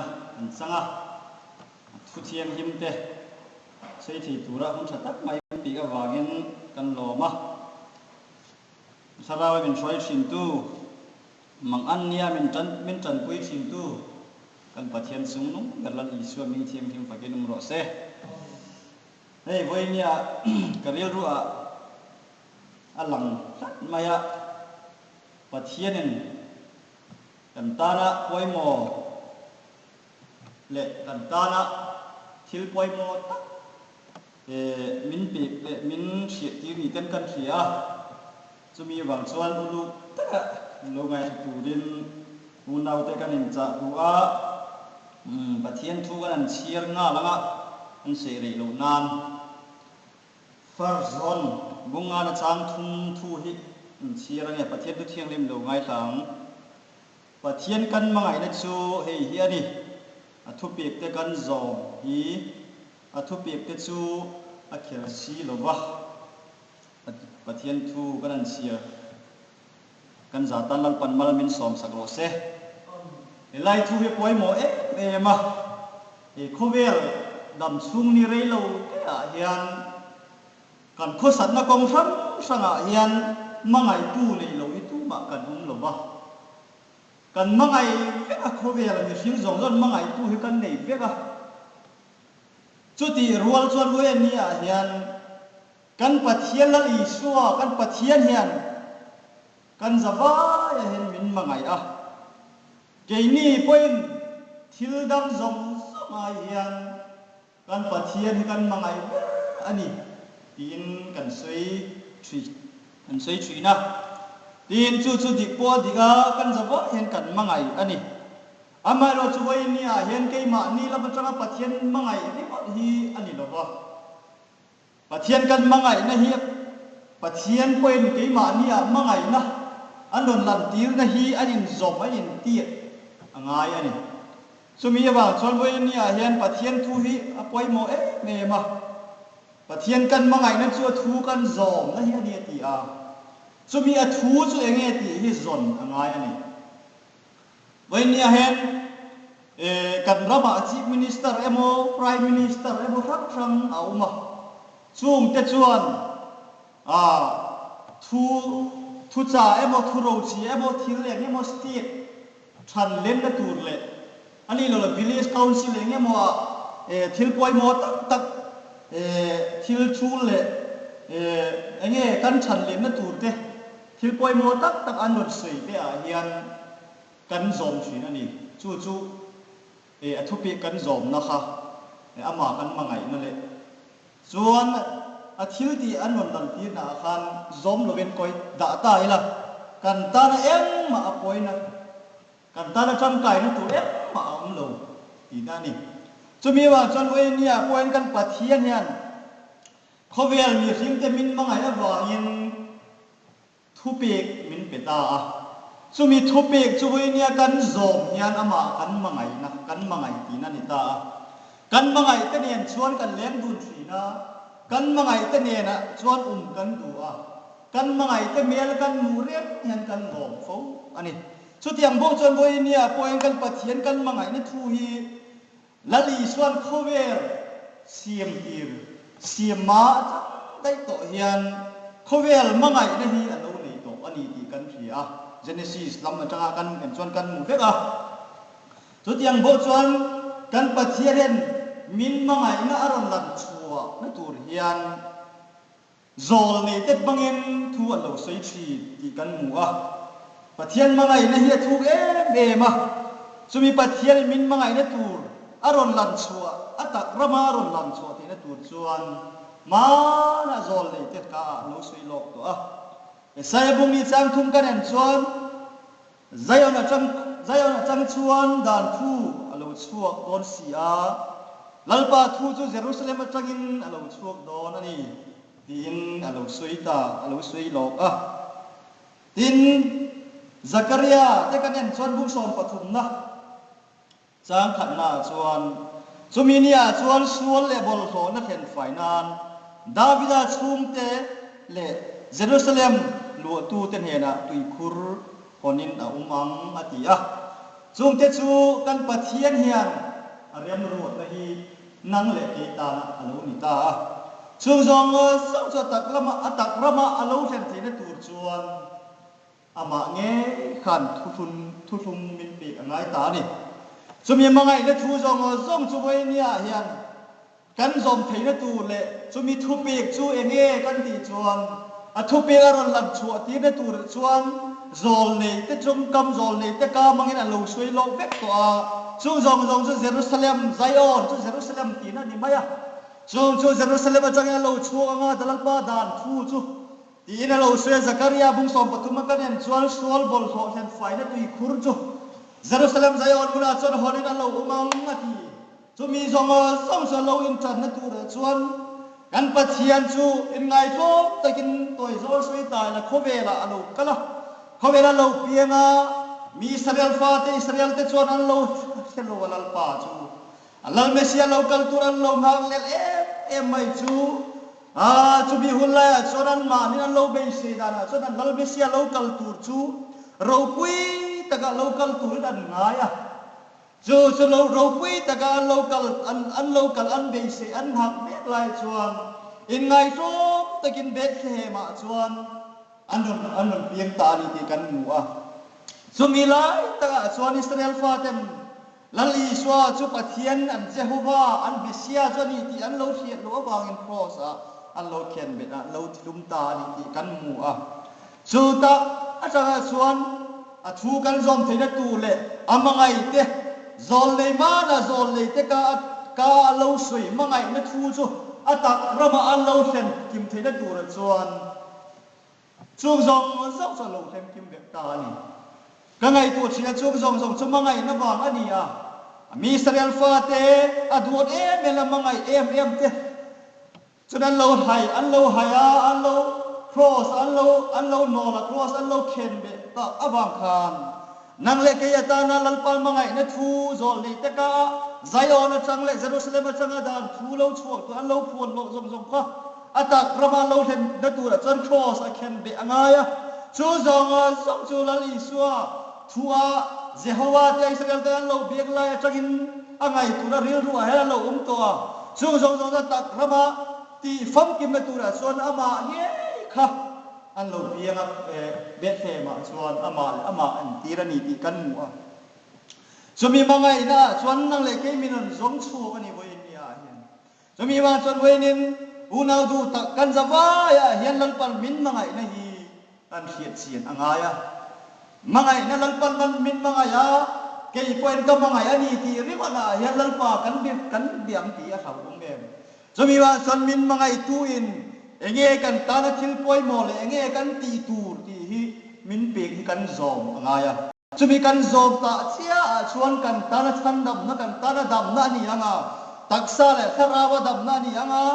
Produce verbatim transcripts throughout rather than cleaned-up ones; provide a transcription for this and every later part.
an chang a, thu thienghlim te sawi thei tura hun ṭha tak mai an pek avangin kan lawm a. Thlarau min hruai ṭhintu, mangan nia min ṭan, min ṭanpui ṭhintu kan Pathian chungnung ber Lal Isua hming thienghlim fakin um rawh se. Hei, vawinia ka rilru a, a lang tlat mai a, Pathianin kan tana poimaw le kan tana thil poimaw tak, eh, min pek le min hriettir ni ten kan hria a. Chumi vang chuan uluk taka lo ngaithla turin unaute kan inchah duh a, mm, Pathian thu kan han chhiar nghal ang a, an sei rei lo nan. First John bung ngana chang thum thu hi an chhiar a nia, Pathian thu thienghlim lo ngaithla ang. Pathian kan hmangaihna chu hei hi a ni, a thupekte kan zawm hi, a thupekte chu a kher si lo va. Pathian thu kan han chhiar, kan za tan Lalpan mal min sawmsak rawh se. Helai thu hi poimaw em em a. He khawvel dam chhung ni rei lo te ah hian kan khawsatna kawng hrang hrangah hian hmangaitu nei lo hi tumah kan awm lo va. Kan hmangaih vek a, khawvel mihring zawng zawng hmangaitu hi kan nei vek a. Chutih rual chuan vawiin ni ah hian kan Pathian Lal Isua, kan Pathian hian kan zavaia hian min hmangaih a. Keini pawhin thil dang zawng zawng ai hian kan Pathian hi kan hmangaih ber a ni, tiin kan sawi ṭhi, kan sawi ṭhin a. Tiin chu chu dik pawh a dik a, kan zavaia hian kan hmangaih a ni. Amaherawhchu vawiin ni ah hian keimahni lam aṭanga Pathian hmangaih ringawt hi a ni lo va. Pathian kan hmangaihna hi, Pathian pawhin keimahni ah hmangaihna an rawn lantirna hi an inzawm, an intiat a ngai a ni. Chumi avang chuan vawiin ni ah hian Pathian thu hi a poimaw em em a. Pathian kan hmangaihna chu a thu kan zawmna hi a ni a ti a. Chumi a thu chu eng nge tih hi zawn a ngai a ni. Vawiin ni ah hian, eh, kan ramah Chief Minister emaw, Prime Minister emaw hrang hrang a awm a. Chungte chuan, a, thu, thuchah emaw, thu rochhia emaw, thil eng emaw state ṭhanlenna tur leh, a ni lo la village council eng emaw a, eh, thil poimaw tak tak, eh, thil ṭul leh, eh, eng nge kan ṭhanlenna tur te, thil poimaw tak tak an rawn sawi te ah hian kan zawm ṭhin a ni. Chu chu, eh, a thupek kan zawmna kha, eh, ama kan hmangaihna leh chuan a thil tih an rawn lantirna ah khan zawm lovin kawi dah ta ila, kan tana engmah a pawina, kan tana ṭangkaina tur engmah a awm lo tihna a ni. Chumi avang chuan vawiin ni ah pawhin kan Pathian hian khawvel mihringte min hmangaih avangin thupek min pe ta a. Chumi thupek chu vawiin ni a kan zawm hian amah kan hmangaihna, kan hmangaih tihna ni ta a. Kan hmangaih te nen chuan kan leng dun ṭhin a, kan hmangaih te nenah chuan um kan duh a, kan hmangaih te hmel kan hmuh reng hian kan lawm fo a ni. Chutiang bawk chuan vawiin ni ah pawhin kan Pathian kan hmangaihna thu hi Lal Isuan khawvel siam tir, siam ma aṭang daih tawh hian khawvel hmangaihna hi a lo nei tawh a ni tih kan hria a. Genesis lam aṭanga kan en chuan kan hmu vek a. Chutiang bawk chuan kan Pathian hian min hmangaihna a rawn lan chhuahna tur hian zawl nei te hmangin thu an lo sawi ṭhin tih kan hmu a. Pathian hmangaihna hi a thuk em em a. Chumi Pathianin min hmangaihna tur a rawn lan chhuah, a tak rama a rawn lan chhuah theihna tur chuan hmana zawl nei te kha a lo sawi lawk tawh a. Isaia bung hni chang thum kan en chuan, Zion aṭang, Zion aṭang chuan dan thu a lo chhuak dawn si a, Lalpa thu chu Jerusalem aṭangin a lo chhuak dawn a ni, tiin a lo sawi ta, a lo sawi lawk a. Tin, Zakaria te kan en chuan bung sawm pathumna chang khatna chuan, chumi nia chuan sual leh bawlhhlawhna thlen fai nan, Davida chhungte leh Jerusalem luahtute hnenah tuikhur hawnin a um ang a ti a. Chuongte chu kan Pathian hian a remruatna hi nang le kei tana a lo ni ta a. Chuong zawng zawng chu a tak lama, a tak rama a lo hlen theihna tur chuan amah ngei khan thuthlung, thuthlung min pek a ngai ta a ni. Chumi hmangaihna thu zawng zawng chu vawinia hian kan zawm theihna tur leh chumi thupek chu eng nge kan tih chuan, a thupek a rawn lan chhuah tirna tur chuan zawlnei te ṭawngkam, zawlnei te kama hmangin a lo sawi lawk vek tawh a. Chung zawng zawng chu Jerusalem, Zion chu Jerusalem tihna a ni mai a. Chung chu Jerusalem aṭangin a lo chhuak anga, Lalpa dan thu chu tiin a lo sawi a. Zakaria bung sawm pathum a kan en chuan sual bawlhhlawh hlen faina tuikhur chu Jerusalem Zion hmuna chuan hawnin a lo awm ang a ti. Chumi zawng zawng chu a lo inṭanna turah chuan kan Pathian chu inngaitlawm takin tawi zawl sawi ta ila khawvelah a lo kal a. Khawvela lo piang a, mi Israel fate, Israel te chuan an lo hre lo a, Lalpa chu a Lal Messia lo kal tur an lo nghak lel em em mai chu. A, chumi hun laiah chuan anmahni an lo beisei danah chuan an Lal Messia lo kal tur chu ropui taka lo kal turin an ngai a. Chu chu lo, ropui taka an lo kal, an, an lo kal, an beisei, an nghak mek lai chuan inngaitlawm takin Bethlehemah chuan an rawn, an rawn piang ta a ni tih kan hmu a. Chumi lai takah chuan Israel faten Lal Isua chu Pathian an Jehova, an Messia chu a ni tih an lo hriat loh avangin cross-ah an lo khenbet a, an lo thlum ta a ni tih kan hmu a. Chu tak aṭanga chuan a thu kan zawm theihna tur leh a hmangaih te, zawlnei hmana zawlnei te ka, ka a lo sawi hmangaihna thu chu a tak rama an lo hlen kim theihna tura chuan chung zawng zawng chu a lo hlen kim vek ta a ni. Ka ngaihtuah ṭhin a, chung zawng zawng chu hmangaihna vang a ni a. Mi Israel fate a duat em em a, hmangaih em em te. Chun an lo hai, an lo hai a, an lo cross, an lo, an lo nawl a, cross an lo khenbet ta avang khan, nang leh kei atana Lalpa hmangaihna thu zawlnei te ka, Zion aṭang leh Jerusalem aṭanga dan thu lo chhuak tur an lo phuan loh zawng zawng kha a tak rama lo hlenna tura chuan cross a khenbeh a ngai a. Chu zawng zawng chu Lal Isua thu a, Jehova te Israel te an lo biak lai aṭangin a ngai tura rilru a hel a lo awm tawh a. Chu zawng zawng a tak rama tih famkimna tura chuan amah ngei kha an lo piang a, eh, Bethlehemah chuan amah leh amah an tir a ni tih kan hmu a. Chumi hmangaihna chuan nang leh kei min rawn zawng chhuak a ni vawiin nia hian. Chumi vang chuan vawiin unau duh tak kan zavaiah hian Lalpan min hmangaihna hi kan hriat chian a ngai a. Hmangaihna Lalpan min hmangaih a, kei pawhin ka hmangaih a ni tih ringawtnaah hian Lalpa kan bi-, kan biak tih a hlauhawm em. Chumi vang chuan min hmangaihtuin eng nge kan tana thil pawimaw leh eng nge kan tih tur tih hi min pek hi kan zawm a ngai a. Chumi kan zawm ta chiah ah chuan kan tana chhandamna, kan tana damna a ni ang a, taksa leh thlaraua damna a ni ang a.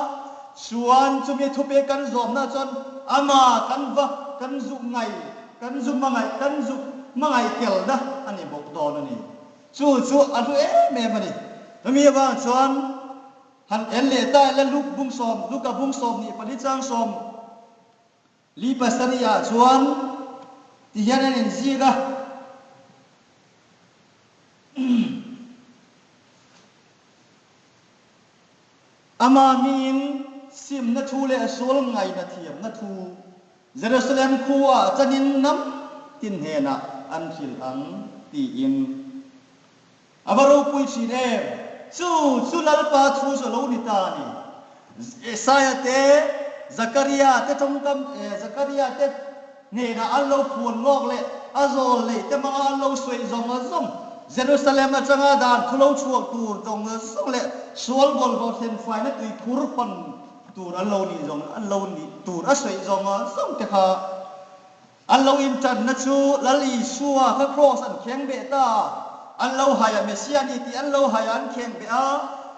Chuan chumi thupek kan zawmna chuan ama kan va, kan zuk ngai, kan zuk hmangaih, kan zuk hmangaih kelna a ni bawk dawn a ni. Chu chu a hlu em em a ni. Chumi avang chuan han en leh ta ila, Luka bung sawm, Luka bung sawmhnih pali chang sawm li pasarih ah chuan ti hian an inziak a. Ama hmingin simna thu leh a sual ngaina thiamna thu Jerusalem khuaa chanin hnam tin hnenah an hril ang, tiin a va ropui ṭhin em. Chu chu Lalpa thu chu a lo ni ta a ni. Isaiah te, Zakaria te ṭawngkam, eh, Zakaria te hnenah an lo phuan lawk leh a zawlnei te hmanga an lo sawi zawng zawng, Jerusalem aṭanga dan thu lo chhuak tur zawng zawng leh sual bawlhhlawh hlen faina tuikhur hawn tur an lo nih zawng, an lo nih tur a sawi zawng zawng te kha an lo inṭanna chu Lal Isua kha cross an khengbeh ta, an lo hai a, Messia ni tih an lo hai a, an khengbeh a.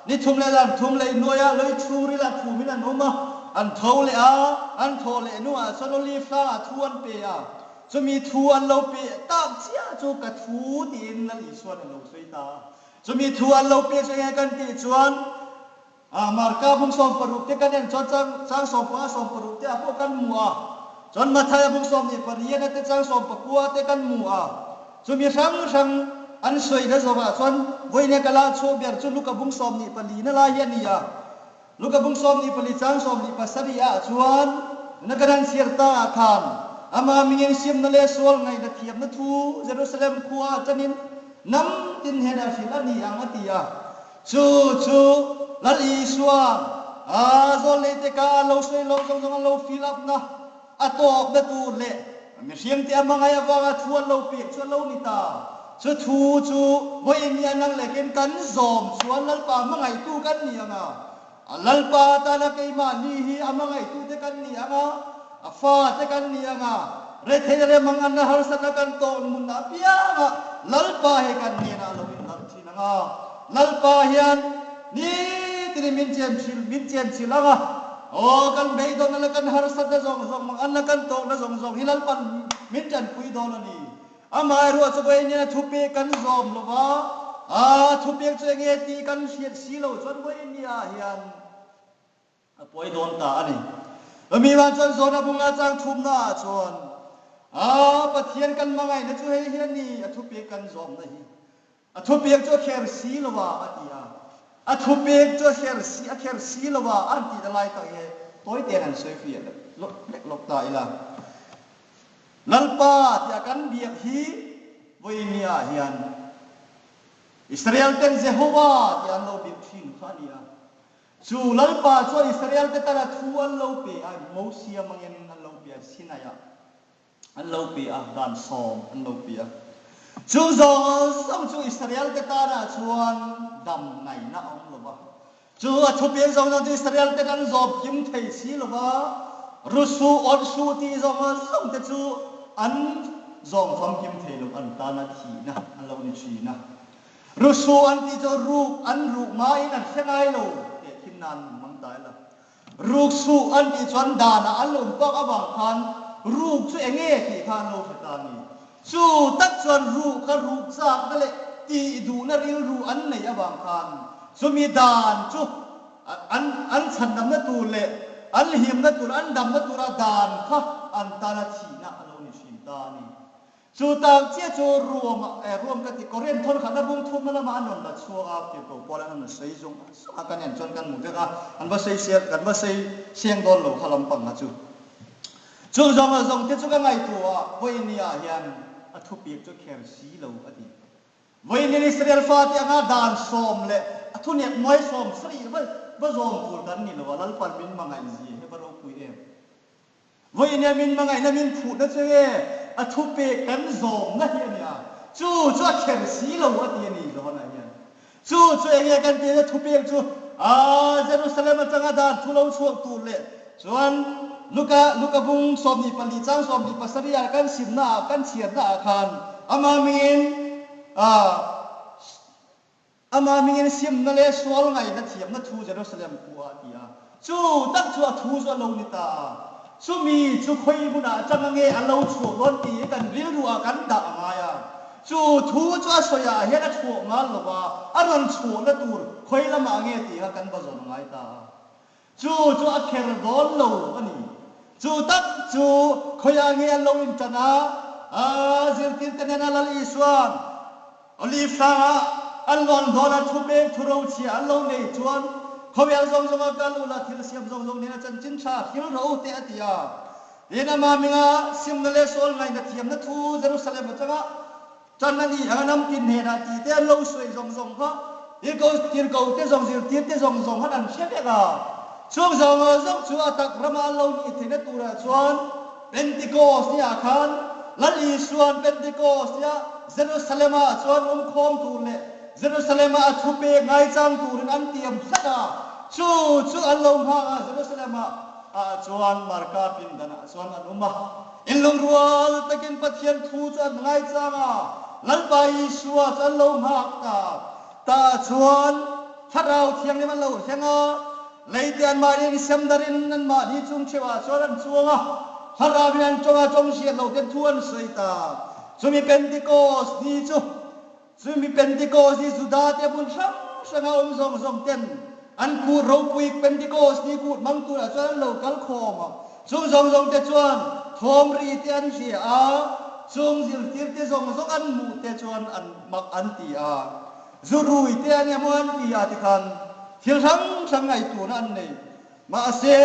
Ni thum leh zan thum lei hnuaia lawithu rila thumin an awm a, an tho leh a, an thaw leh hnuah chuan Olive tlangah thu an pe a. Chumi thu an lo pe tak chiah chu ka thu tiin Lal Isuan a lo sawi ta. Chumi thu an lo pe chu eng nge kan tih chuan, a, Marka bung sawm paruk te kan en chuan chang, chang sawm panga sawm paruk te ah pawh kan hmu a. Chuan Mathaia bung sawmhnih pariat a te chang sawm pakua te kan hmu a. Chumi hrang hrang An sawina zawngah chuan vawiina ka la chhuak ber chu Luka bung sawmhnih palina lai hi a ni a. Luka bung sawmhnih pali chang sawmhnih pasari ah chuan, na kan han chhiar ta khan, ama hmingin simna le sual ngaina thiamna thu Jerusalem khua ṭanin hnam tin hnena hril a ni ang a ti a. Chu chu Lal Isuan a zawlnei te ka lo sawi lo zawng zawng a lo fill up na, a tawpna tur leh mihriemte a hmangai avanga thu an lo pek chu a lo ni ta. Chu thu chu vawiin nia nang leh keiin kan zawm chuan Lalpa hmangaitu kan ni ang a. A Lalpa tana keimahni hi a hmangaitute kan ni ang a, a fate kan ni ang a. Retheihna leh manganna harsatna kan tawk hmun apianga Lalpa hi kan hnena a lo inlar ṭhin ang a. Lalpa hian ni tinin min chenchil, min chenchil ang a. Aw, kan beidawnna leh kan harsatna zawng zawng, manganna kan tawkna zawng zawng hi Lalpan min ṭanpui dawn a ni. Amaherawhchu vawiin nia thupek kan zawm lo va, a thupek chu eng nge tih kan hriat si lo chuan vawiin nia hian a pawi dawn ta a ni. Chumi vang chuan Johana bunga chang thumna ah chuan, a, Pathian kan hmangaina chu hei hi a ni, a thupek kan zawmna hi. A thupek chu a kher si lo va a ti a. A thupek chu a kher si, a kher si lo va an tihna lai tak hi tawite han sawi fiah lek lawk ta ila. Lalpa tia kan biak hi vawiin nia hian Israel ten Jehovah tia an lo biak ṭhin kha a ni a. Chu Lalpa chuan Israel te tana thu an lo pe a, Mosia hmangin an lo pe a, Sinai-a an lo pe a, dan sawm an lo pe a. Chu zawng zawng chu Israel te tana chuan dam ngaina a awm lo va. Chu a thupek zawng zawng chu Israel te kan zawm kim thei si lo va. Rusu, onsu tih zawng zawng te chu an zawm famkim thei lo, an tana thihna an lo ni ṭhin a. Rusu an tih chu ruk, an ruk hmain an hre ngai lo, tehkhinna an hmang ta ila. Ruksu an tih chuan dana an lo awm tak avang khan ruk chu eng nge tih kha an lo hre ta a ni. Chu tak chuan ruk kha ruk chakna leh tih duhna rilru an nei avang khan chumi dan chu an, an chhandamna tur leh an hlimna tur, an damna tura dan kha an tana thihna a lo ni hrim ta a ni. Chu tak chiah chu Rom, eh, Rom ka ti, Korinth khatna bung thumna lama an rawn la chhuak a, tirko Paula'n an sawi zung zung a, kan en chuan kan hmu vek a, kan va sawi sel, kan va sawi seng dawn lo kha lampang a chu. Chu zawng zawng te chu ka ngaihtuah a, vawiin nia hian a thupiak chu kher si lo a ti. Vawiin Israel fate anga dan sawm leh a thunep nuai sawm sari va, va zawm tur kan ni lo a, Lalpan min hmangaih zie hi va ropui em. Vawiin nia min hmangaihna min phutna chu nge, a thupek kan zawmna hi a nia. Chu chu a kher si lo a ti a ni Johana hian. Chu chu eng nge kan ti a, thupek chu, a, Jerusalem aṭanga dan thu lo chhuak tur leh chuan Luka, Luka bung sawmhnih pali chang sawmhnih pasari a kan simna a, kan chhiarna a khan ama hmingin, a, Ama hmingin simna le sual ngaina thiamna thu Jerusalem khua a ti a. Chu tak chu a thu chu a lo ni ta a. Chumi chu khawi hmuna aṭanga nge a lo chhuak dawn tih kan rilru a kan dah a ngai a. Chu thu chu a sawi a hian a chhuak ngal lo va, a rawn chhuakna tur khawi lamah nge tih kha kan va zawn a ngai ta a. Chu chu a kher dawn lo a ni. Chu tak chu khawiah nge an lo inṭan a, a, zirtirte nena Lal Isuan Olive tlanga an lawn dawna thupek thu ro chhia an lo nei chuan khawvel zawng zawnga kal ula thilsiam zawng zawng nena chanchin ṭha hril ro teh a ti a. Tin ama hminga simna le sual ngaina thiamna thu Jerusalem aṭanga ṭan a ni ang a, hnam tin hnena tihte an lo sawi zawng zawng kha, tirko, tirkote zawng, zirtirte zawng zawng khan an hre vek a. Chung zawng zawng chu a tak rama an lo ni theihna turah chuan Pentecost nia khan Lal Isuan Pentecost nia Jerusalema chuan awm khawm tur leh Jerusalema a thupek ngaichang turin an tiam tlat a. Chu chu an lo hmang a, Jerusalema ah chuan Marka pindanah chuan an awm a. In lungrual takin Pathian thu chu an ngaichang a, Lalpa Isua chu an lo nghak ta. Tah chuan Thlarau Thianghlim an lo thleng a, leite anmahni insemdarin anmahni chung ṭheuhah chuan an chuang a, Thlarauin an ṭawng a, ṭawng hriat lote thu an sawi ta. Chumi Pentecost ni chu Chumi Pentecost hi Juda te hmun hrang hranga awm zawng zawng ten an kut ropui Pentecost ni kut hmang turah chuan an lo kal khawm a. Chung zawng zawng te chuan thawm ri te an hria a. Chuong zirtirte zong zong an hmuh te chuan an mak an ti a. Zu ruite an emaw an ti a ti khan thil hrang hrang ngaihtuahna an nei. Mahse,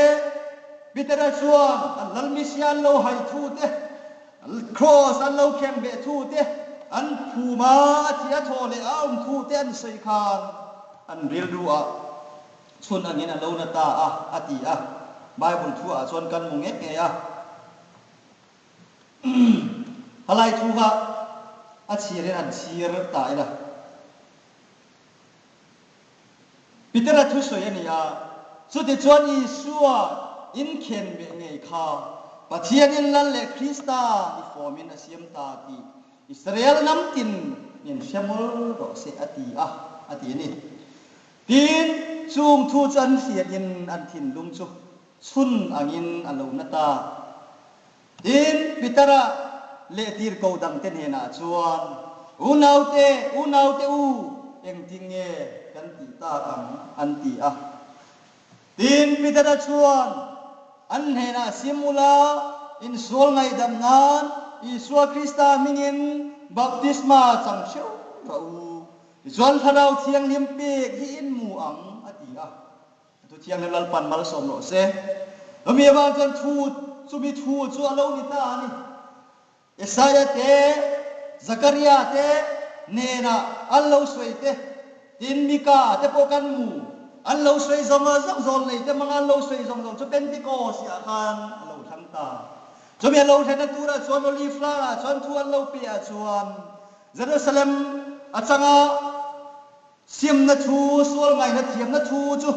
Petera chuan an Lal Messia an lo hai thu te, Cross an lo khengbeh thu te, an phum a, a thi a thaw leh a awm thu te an sawi khan an rilru a, chhun angin a lo na ta a, a ti a. Bible thu ah chuan kan hmu ngei ngei a. Halai thu kha a chhiarin an chhiar ta ila. Petera thusawi a ni a. Chutichuan Isua in khenbeh ngei kha Pathianin Lal leh Krista i fawmin a siam ta tih Israel hnam tin in hre mawl rawh se a ti a, a ti a ni. Tin, chung thu chu an hriatin an thinlung chu chhun angin a lo na ta. Tin, Petera leh tirko dangte hnenah chuan, "Unaute, unaute u, engtin nge kan tih tak ang?" an ti a. Tin, Petera chuan, "An hnenah sim ula, in sual ngaihdam nan Isua Krista hmingin baptisma chang ṭheuh rawh u. Tichuan Thlarau Thianghlim pek hi in hmu ang," a ti a. Thu thianghlim Lalpan malsawm rawh se. Chumi avang chuan thu, chumi thu chu a lo ni ta a ni. Isaiah te, Zakaria te hnenah an lo sawi te, tin Mika te pawh kan hmu. An lo sawi zawng zawng, zawlnei te hmanga an lo sawi zawng zawng chu Pentecost-ah khan a lo thlang ta. Chumi a lo thlenna turah chuan Olive Hlanah chuan thu an lo pe ah chuan Jerusalem a changa simna thu, sual ngaina thiamna thu chu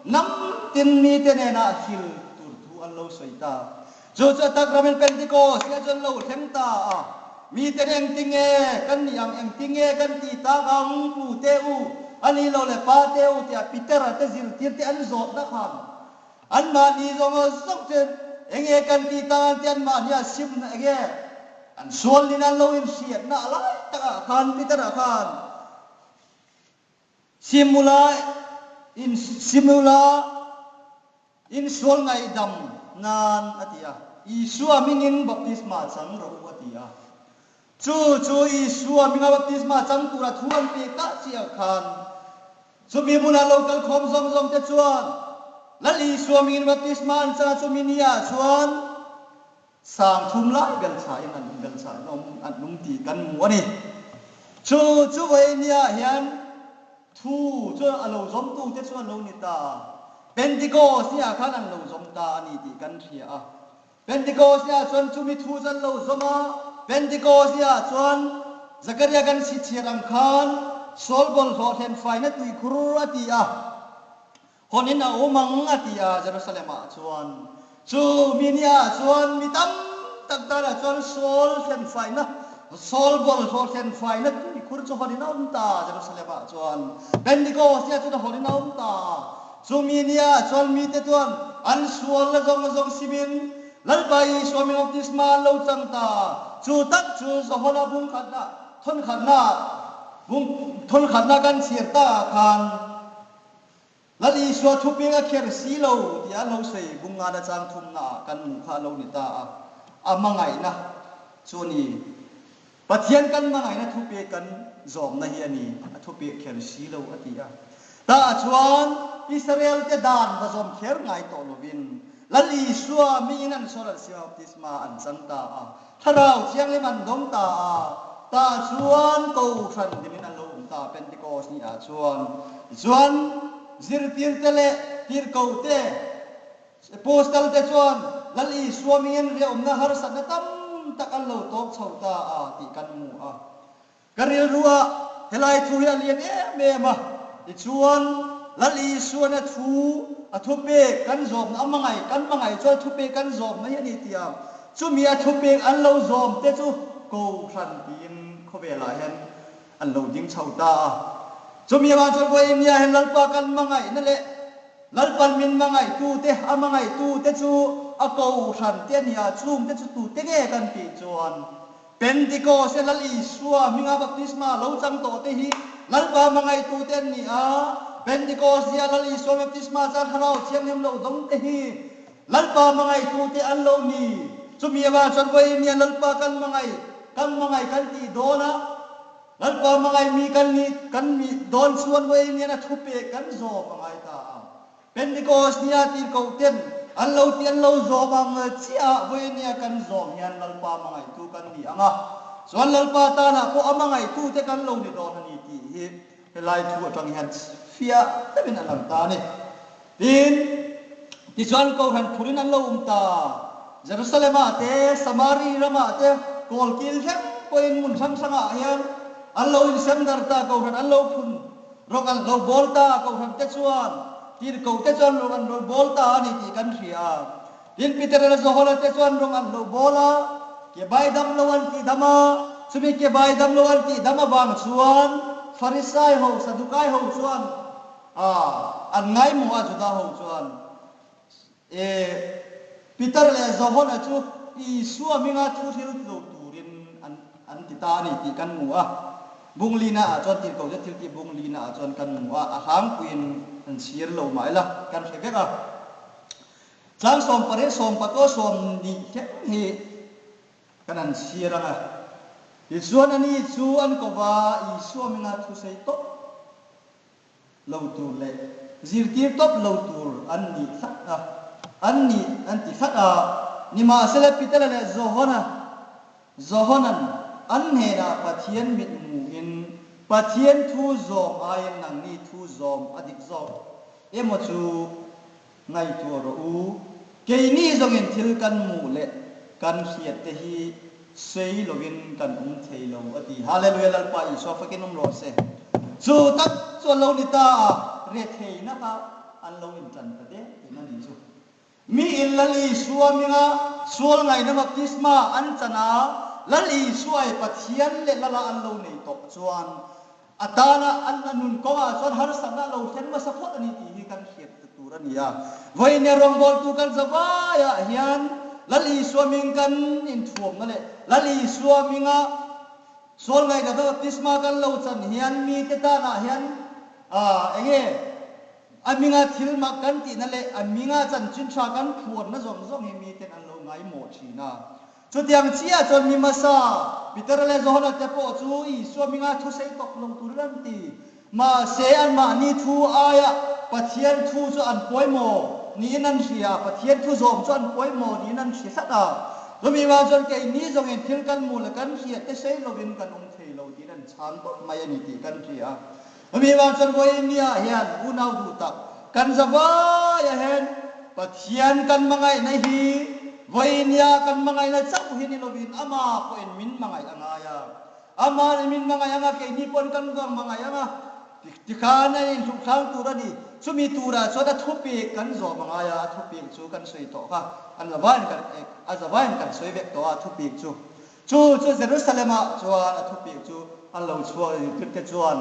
hnam tin mite hnenah hril tur thu an lo sawi ta. Chu chu a tak ramin Pentecost-ah chuan lo thleng ta a. Miten engtin nge kan ni ang, engtin nge kan ti tak ang, pute u, a ni lo leh pate u tia Petera te zirtirte an zawtna khan anmahni zawng zawng ten eng nge kan ti tak ang ti anmahnia simna enge an sual nin an lo inhriatna a lai takah khan Petera khan sim ula, in sim ula, in sual ngaihdam nan a ti a. Isua hmingin baptisma chang rawh u a ti a. Chu chu Isua hminga baptisma chang tura thu an pek ta chiah khan chumi hmuna lo kal khawm zawng zawng te chuan Lal Isua hmingin baptisma an chang a, chumi nia chuan sang thum lai belchhain an, belchhain an awm, an awm tih kan hmu a ni. Chu, chu vawinia hian thu chu a lo zawmtu te chu an lo ni ta. Pentecost-ah khan an lo zawm ta a ni tih kan hria a. Pentecost-ah chuan chumi thu chu an lo zawm a. Pentecost-ah chuan Zakaria kan chhiar ang khan sual bawlhhlawh thlen faina tuikhur a ti a. Hawnin a um ang a ti a, Jerusalem-ah chuan. Chumi nia chuan mi tam tak tana chuan sual thlen faina, sual bawlhhlawh thlen faina tuikhur chu hawnin a um ta, Jerusalem-ah chuan. Pentecost-ah chuan hawnin a um ta. Chumi nia chuan mite chuan an sual la zawng zawng simin Lalpa Isua hming baptisma an lo chang ta. Chu tak chu Johana bung khatna, thawn khatna, bung, thawn khatna kan chhiar ta khan Lal Isua thupek a kher si lo tia lo sawi bung ngana chang thumna kan hmu kha lo ni ta a. A hmangaihna chu ni. Pathian kan hmangaihna thupek kan zawmna hi a ni. A thupek kher si lo a ti a. Tah chuan Israel te dan va zawm kher ngai tawh lovin Lal Isua hmingin an sual an sima baptisma an chang ta a. Thlarau Thianghlim an dawng ta a, tah chuan kohhran dingin an lo awm ta, Pentecost ni ah chuan. Chuan zirtirte leh tirkote, apostle te chuan Lal Isua hmingin riahawmna harsatna tam tak an lo tawk chho ta a tih kan hmu a. Ka rilru a, helai thu hi a lian em em a. Tichuan, Lal Isuan a thu, a thupek kan zawmna, a hmangaih, kan hmangaih chuan a thupek kan zawmna hi a ni tia. Chumi a thupek an lo zawm te chu kohhran tiin khawvelah hian an lo ding chho ta a. Chumi avang chuan vawiin nia hian Lalpa kan hmangaihna leh Lalpan min hmangaihtu te, a hmangaihtu te chu a kohhran te a ni a, chung te chu tute nge kan tih chuan, Pentecost-a Lal Isua hminga baptisma lo chang tawh te hi Lalpa hmangaihtu te an ni a, Pentecost-a Lal Isua baptisma chang Thlarau Thianghlim lo dawng te hi Lalpa hmangaihtu te an lo ni. Chumi avang chuan vawiin nia Lalpa kan hmangaih Kan hmangai kan ti dawn a, Lalpa hmangai mi kan ni, kan ni dawn chuan vawiin hian a thupek kan zawm a ngai ta a. Pentecost nia tirko ten an lo ti, an lo zawm ang chiah a, vawiin nia kan zawm hian Lalpa hmangaitu kan ni ang a. Chuan Lalpa tana pawh a hmangaitute kan lo ni dawn a ni tih hi helai thu aṭang hian fiah takin a lang ta a ni. Tin, tichuan kohhran phurin an lo um ta. Jerusalem-ah te, Samari ramah te, kawlkil thleng pawhin hmun hrang hrangah hian an lo insem dar ta, kohhran an lo phun, rawng an lo bawl ta, kohhran te chuan, tirko te chuan rawng an lo bawl ta a ni tih kan hria a. Tin, Peter leh Johana te chuan rawng an lo bawl a, kebai dam lo an tih dam a, chumi kebai dam lo an tih dam avang chuan Farisai ho, Sadukai ho chuan, a, an ngaimaw a, Juda ho chuan, e, Peter leh Johana chu Isua hminga thu hril lo turin an, an ti ta a ni tih kan hmu a. Bung lina ah chuan, tirko te thil tih bung lina ah chuan kan hmu a, a hlangpuiin an chhiar lo mah ila kan hre vek a. Chang sawm pariet, sawm pakua, sawm hnih thleng hi kan han chhiar ang a. Tichuan ani chu an ko va, Isua hminga thusei tawp lo tur leh zirtir tawp lo tur an ni tlat a, an ni, an ti tlat a. Nimahsela, Peter leh Johana, Johanan an hnena Pathian mit hmuin Pathian thu zawm aiin nangni thu zawm a dik zawk emaw chu ngaihtuah rawh u. Keini zawngin thil kan hmuh leh kan hriat te hi sawi lovin kan um thei lo a ti. Hallelujah, Lalpa Isua fakin um rawh se. Chu tak chu a lo ni ta a, retheina kha an lo inṭan ta de tiin a ni chu. Miin Lal Isua hminga sual ngaina baptisma an chan a, Lal Isua hi Pathian leh Lala an lo nei tawk chuan a tana an, a nun kawngah chuan harsatna lo thleng hmasa phawt a ni tih hi kan hriat tur a ni a. Vawiin nia rawngbawltu kan zavaiah hian Lal Isua hming kan inthuamna leh Lal Isua hminga sual ngaina baptisma kan lo chan hian mite tanah hian, a, eng nge, a hminga thil mak kan tihna leh a hminga chanchin ṭha kan phuarna zawng zawng hi miten an lo ngaimawh ṭhin a. Chutiang chiah chuan mi hmasa Peter leh Johana te pawh chu Isua hminga thusei tawp lo turin an ti. Mahse, anmahni thu aia Pathian thu chu an pawimaw niin an hria, Pathian thu zawm chu an pawimaw niin an hria tlat a. Chumi vang chuan keini zawngin thil kan hmuh leh kan hriat te sawi lovin kan um thei lo tiin an chhang tawp mai a ni tih kan hria a. Chumi vang chuan vawiin nia hian unau duh tak kan zavaiah hian Pathian kan hmangaihna hi vawiin nia kan hmangaihna chauh hi ni lovin ama pawhin min hmangaih a ngai a. Ama'n min hmangaih ang a, keini pawhin kan vang hmangaih ang a. Ti, ti khan a inhluh thlang tur a ni. Chumi turah chuan a thupek kan zawm a ngai a, a thupek chu kan sawi tawh kha. An zavaiin kan, eh, a zavaiin kan sawi vek tawh a, a thupek chu. Chu, chu Jerusalem-ah chuan a thupek chu an lo chhuak, Zirtirte chuan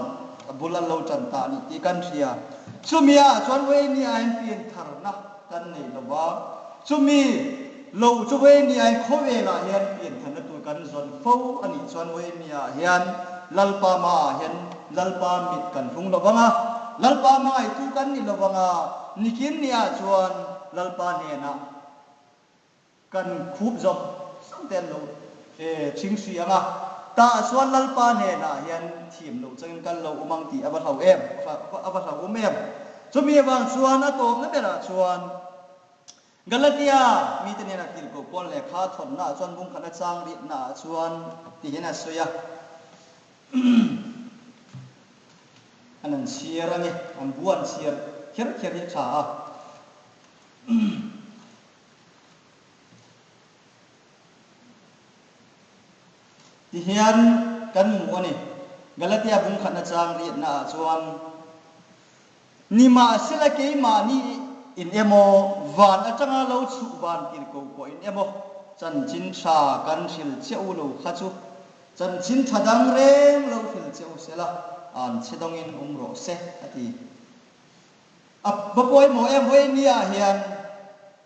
a bul an lo ṭan ta a ni tih kan hria. Chumi ah chuan vawiin nia hian piantharna kan nei lo va. Chumi lo chu vawiin nia hian khawvelah hian piantharna tur kan zawn fo a nih chuan vawiin nia hian Lalpa hmaah hian Lalpa mit kan hlung lo vang a, Lalpa hmangaitu kan ni lo vang a, nikin nia chuan Lalpa hnena kan khup zawm zawm te an lo, eh, chhing si ang a. Tah chuan Lalpa hnenah hian thim lo changin kan lo um ang tih a va hlau em, a va, a va hlau um em. Chumi avang chuan a tawpna berah chuan Galatia mite hnena tirko Paul lekha thawnnaah chuan bung khatna chang riatnaah chuan tihin a sawi a. An, an chhiar ang e, an bu an chhiar kher kher hi a ṭha a. Tihian kan hmu a ni. Galatia bung khatna chang riatnaah chuan, nimahsela keimahni in emaw, van aṭanga lo chhuh vantirko pawh in emaw, chanchin ṭha kan hril cheu lo kha chu, chanchin ṭha dang reng lo hril cheu sela, an chhe dawngin um rawh se, a ti. A, a pawimaw em, vawiin nia hian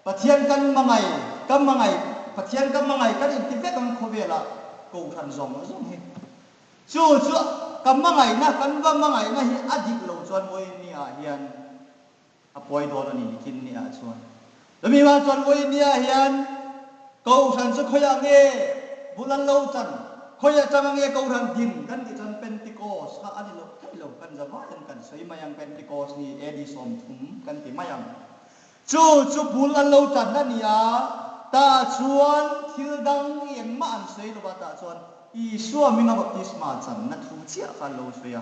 Pathian kan hmangaih, kan hmangaih, Pathian kan hmangaih kan inti vek ang khawvela kohran zawng zawng hi. Chu chu kan hmangaihna, kan va hmangaihna hi a dik lo chuan vawiin nia hian a pawi dawn a ni, nikin nia chuan. Chumi vang chuan vawiin nia hian kohran chu khawiah nge bul an lo chan? Khawi a chang ang e kohran din kan ti chun Pentecost kha a ni lo thei lo kan zavai ang, kan sawi mai ang, Pentecost ni A D sawmthum kan ti mai ang. Chu chu bul an lo channa ni a, ta chuan thil dang engmah an sawi lo va, ta chuan Isua hminga baptisma channa thu chiah kha an lo sawi a.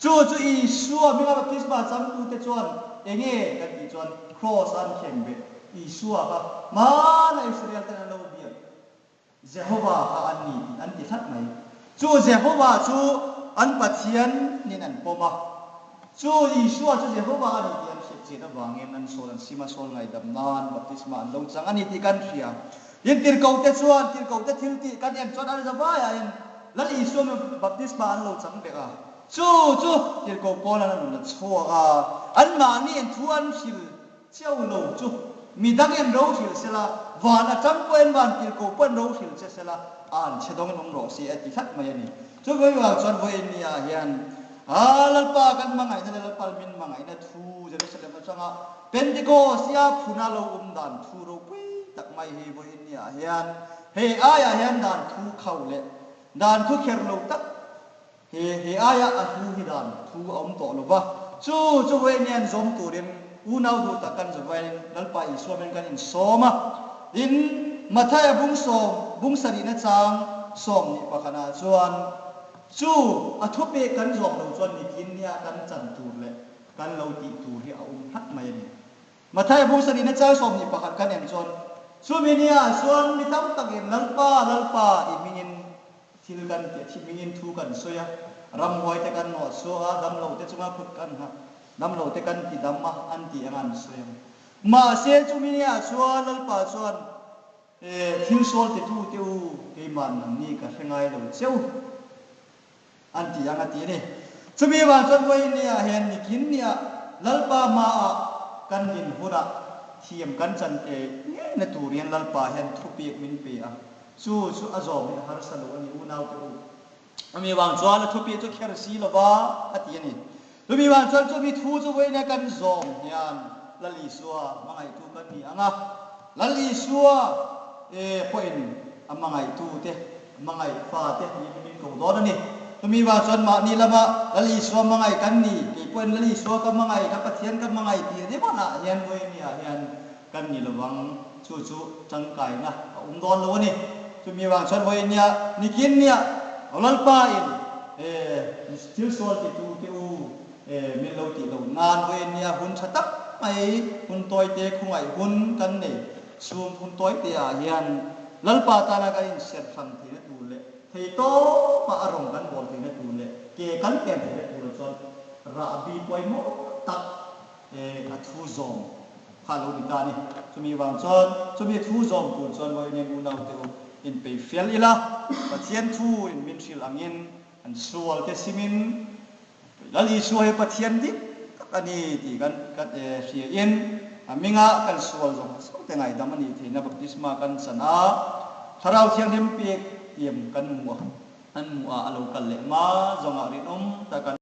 Chu chu Isua hminga baptisma changtute chuan eng nge kan tih chuan cross an kheng beh, Isua kha hmana Israel ten an lo biak Jehova kha an ni tih an ti tlat mai. Chu Jehova chu an Pathian niin an pawm a. Chu Isua chu Jehova a ni tih an hriat chian avangin an sawl, an sima sawl ngaidam nan baptisma an lo chang a ni tih kan hria. Tin tirhkohte chuan, tirhkohte thil tih kan en chuan an zavai a in Lal Isua hminga baptisma an lo chang bek a. Chu chu tirhkoh pawl an lo la chhuak a. Anmahni in thu an hril cheu lo chu, midang in ro hril sela, van aṭang pawhin van tirhkoh pawhin ro hril che sela, an chhe dawngin awm rawh se a ti tlat mai a ni. Chu vawi vang chuan vawiin ni ah hian, a, Lalpa kan hmangaihna le Lalpa min hmangaihna thu Jerusalem aṭanga Pentecost-a phuna lo awm dan thu ropui tak mai hi vawiin ni ah hian, he aiah hian dan thu khau leh dan thu kher lo tak He, he aia a thu hi dan thu a awm tawh lo va. Chu, chu vawiin zawm turin unau duh tak kan zavaiin Lalpa Isua hmingin kan insawm a. In Mathaia bung sawm, bung sarihna chang sawmhnih pakhatna chuan chu a thupek kan zawm lo chuan nitin nia kan chan tur leh kan lo tih tur hi a awm hlat mai a ni. Mathaia bung sarihna chang sawmhnih pakhat kan en chuan, chumi nia chuan mi tam takin Lalpa, Lalpa i hmingin thil kan ti, thil hmingin thu kan sawi a, ramhuai te kan nawh suak a, damlo te chunga khut kan ngha, damlo te kan tidam a, an ti ang an sawi ang. Mahse, chumi nia chuan Lalpa chuan, e, thil sawl titu te u, keiman nangni ka hre ngai lo cheu, an ti ang a ti a ni. Chumi vang chuan vawiin nia hian nitin nia Lalpa hmaa kan din hunah thiam kan chan te ngei na turin Lalpa hian thupek min pe a. Chu chu a zawm hi a harsa lo a ni, unau te u. Chumi vang chuan a thupek chu kher si lo va a ti a ni. Chumi vang chuan chumi thu chu vawiina kan zawm hian Lal Isua hmangaihtu kan ni ang a. Lal Isua, e, pawhin a hmangaihtu te, a hmangaih fa te, ni min ko dawn a ni. Chumi vang chuan mahni lama Lal Isua hmangaih kan ni, kei pawhin Lal Isua ka hmangaih, ka Pathian ka hmangaih tih ringawt hian vawiin nia hian kan ni lo vang, chu chu ṭangkaina a awm dawn lo a ni. Chumi vang chuan vawiin nia, nitin nia, Lalpa in, e, thil sawl titu te u, e, min lo tih lo nan vawiin nia hun ṭha tak mai, hun tawi te khungaih hun kan nei, sum hun tawi te ah hian Lalpa tana kan inser hran theihna tur leh thei tawpa a rawng kan bawl theihna tur leh ke kan pen theihna tur chuan rahbi pawimawh tak, e, a thu zawm kha lo ni ta ni. Chumi vang chuan, chumi thu zawm tur chuan vawiin unau te u, inpe fel ila, Pathian thu in min hril angin, an sual te simin, Lal Isua hi Pathian dik tak a ni tih kan, kan, e, hria in, a hminga kan sual zawng zawng te ngaidam a nih theihna baptisma kan chan a, Thlarau Thianghlim pek tiam kan hmu a, kan hmu a, a lo kal leh hma zawnga rinawm taka